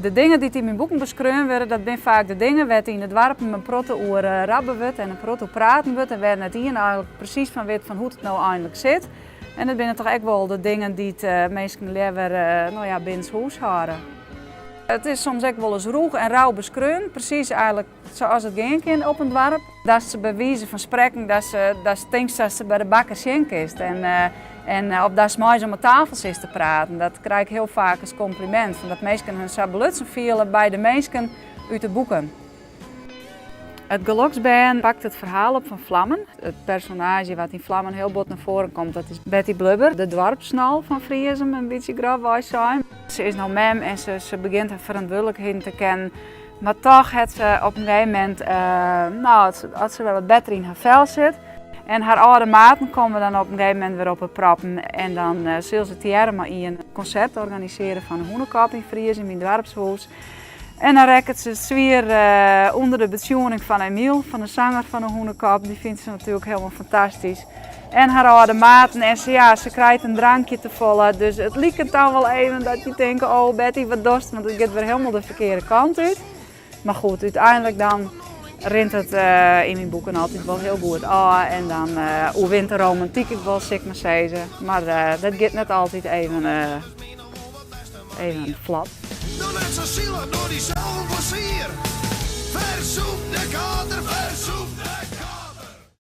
De dingen dy't yn myn boeken beskreaun wurde, dat binne faak de dingen wêr't yn de doarpen in protte oer rabbe wurdt en in protte oer praten wurdt en wêr net ien eigenlik presys fan wit fan hoe't it no einlik sit. En dat binne toch ek wol de dingen dy't minsken leaver no ja, binnenshûs hâlde. It is soms ek wolris rûch en rau beskreaun, presys eigenlik sa as it gean kin op in doarp. Datst se by wize fan sprekken, datst tinkst datst se by de bakker sjen kinst en en of datst mei se om 'e tafel sitst te praten. Dat krij ik hiel faak as komplimint, fan dat minsken hun sa belutsen fiele by de minsken út de boeken. It Geloksbern pakt it ferhaal op fan Flammen. It personaazje wat yn Flammen hiel bot nei foaren komt, dat is Betty Blubber, de doarpssnol fan Friezum, in bytsje grofwei sein. Se is no mem en se begjint har ferantwurdlikheden te kennen, mar toch hat se op in gegeven momint, no, as se wer wat better yn har fel sit, en har âlde maten komme dan op in gegeven momint wer op 'e proppen en dan sil se tegearre mei ien konsert organisearje fan de Hûnekop yn Friezum yn doarpshûs. En dan rekket se swier ûnder de betsjoening fan Emiel, fan de sanger fan de Hûnekop. Dy fynt se natuerlik hielendal fantastysk. En har âlde maten en se, ja, se krijt in drankje te folle. Dus it liket dan wol even dat je tinke, oh Betty, wat dochst? Want it giet wer hielendal de ferkearde kant út. Mar goed, úteinlik dan rint it yn myn boeken altyd wol hiel goed ôf. En dan oerwint de romantyk ek wol, sil ik mar sizze. Mar dat giet net altyd even, even flot. Doe net sa silich, doch dysels in plezier. Fersûp de kater, fersûp de.